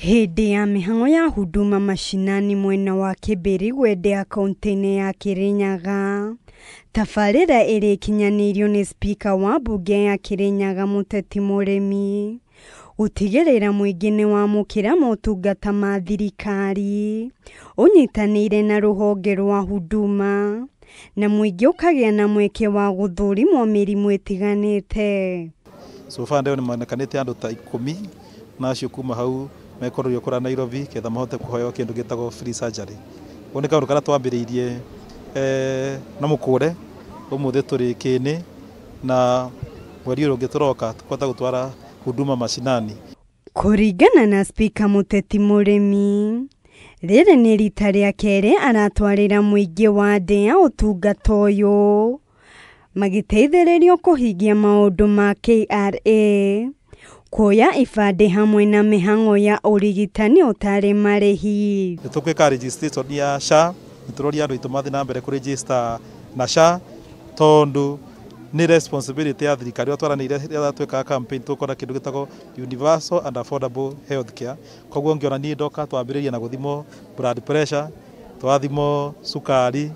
Hĩndĩ ya mĩhang'o ya Huduma Mashinani mwena wa Kĩbĩri Gwendea kaunti-inĩ ya Kirinyaga, tabarĩra ĩrĩa ĩkinyanĩirio nĩ spika wa mbunge ya Kirinyaga Mũteti Mũrĩmi gũtigĩrĩra mũingĩ nĩwamũkĩra motungata ma thirikari ũnyitanĩire na rũhonge rwa Huduma na mũingĩ ũkagĩa na mweke wa gũthũrimwo mĩrimũ ĩtiganĩte. So far ndĩo nĩmonekanĩte andũ ta 10 na acio kuma hau mekororio kũrĩa Nairobi ketha mahote kũheo kĩndũ gĩtagwo free surgery. Ũũ nĩ kaũndũ karĩa twambĩrĩirie na mũkũre ũmũthĩ tũrĩ Kĩĩnĩ na mweri ũyũ ũngĩ tũroka tũkũhota gũtwara Huduma Mashinani. Kũringana na spika Mũteti Mũrĩmi, rĩrĩ nĩ rita rĩa kerĩ aratwarĩra mũingĩ wa Ndĩa ũtungata ũyũ magĩteithĩrĩrio kũhingia maũndũ ma KRA, kuoya ibandĩ hamwe na mĩhang'o ya ũrigitani ũtarĩ marĩhi. Nĩ tũgwĩka registration ya SHA, nĩ tũroria andũ aitũ mathiĩ na mbere kũregister na SHA tondũ nĩ responsibility ya thirikari ũrĩa twaranĩire rĩrĩa twĩkaga campaign tũkona kĩndũ gĩtagwo universal and affordable health care. Koguo ngĩona niĩ ndoka twambĩrĩria na gũthimwo blood pressure, twathimwo cukari,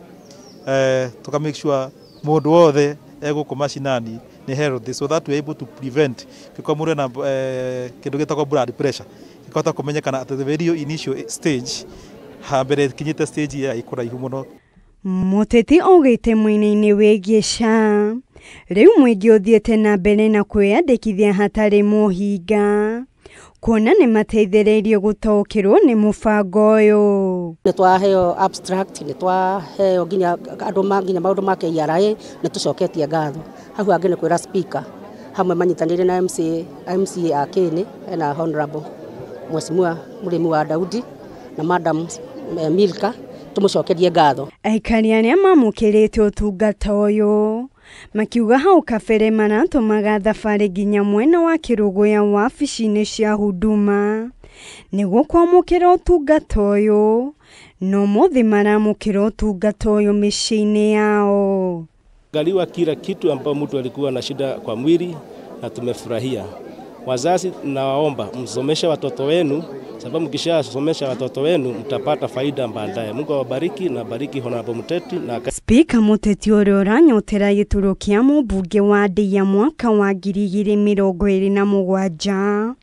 tũka make sure mũndũ wothe egũkũ mashinani nĩ healthy so that we are able to prevent gĩkorwo mũndũ ena kĩndũ gĩtagwo blood pressure gĩkahota kũmenyekana at the very initial stage hambere kinyĩte stage ya ĩkũraihu mũno. Mũteti augĩte mwena-inĩ wĩgiĩ SHA rĩu mũingĩ ũthiĩte na mbere na kwĩyandĩkithia hatarĩ mũhinga kuona nĩ mateithĩrĩirio gũtaũkĩrwo nĩ mũbango ũyũ. Nĩ twaheo abstract, nĩ twaheo nginya andũ ma nginya maũndũ ma KRA, nĩ tũcoketie ngatho. Hau hangĩ nĩ kwĩra speaker hamwe manyitanĩire na MCA a Kĩĩnĩ na Honorable Mheshimiwa Mũrĩmi wa Daudi na Madam Milka tũmũcokerie ngatho. Aikari arĩa mamũkĩrĩte ũtungata ũyũ makiuga hau kabere maratũmaga thabarĩ nginya mwena wa Kĩrũgũya wabici-inĩ cia Huduma nĩguo kwamũkĩra ũtungata ũyũ, no ũmũthĩ maramũkĩra ũtungata ũyũ mĩciĩ-inĩ yao. Angaliwa kila kitu ambao mtu alikuwa na shida kwa mwili na tumefurahia. Wazazi nawaomba msomeshe watoto wenu, sababu mkishasomesha watoto wenu mtapata faida baadaye. Mungu awabariki na bariki Honorable Muteti na Spika Muteti ũrĩa ũranyotera gĩturwa kĩa mũmbunge wa Ndĩa mwaka wa 2027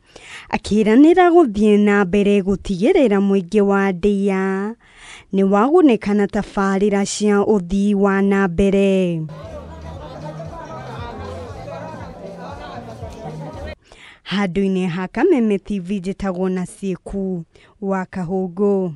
akĩranĩra gũthiĩ na mbere gũtigĩrĩra mũingĩ wa Ndĩa nĩ wagunĩka na tabarĩra cia ũthii wa na mbere. Handũ-inĩ ha Kameme TV njĩtagwo Nasieku wa Kahũngũ.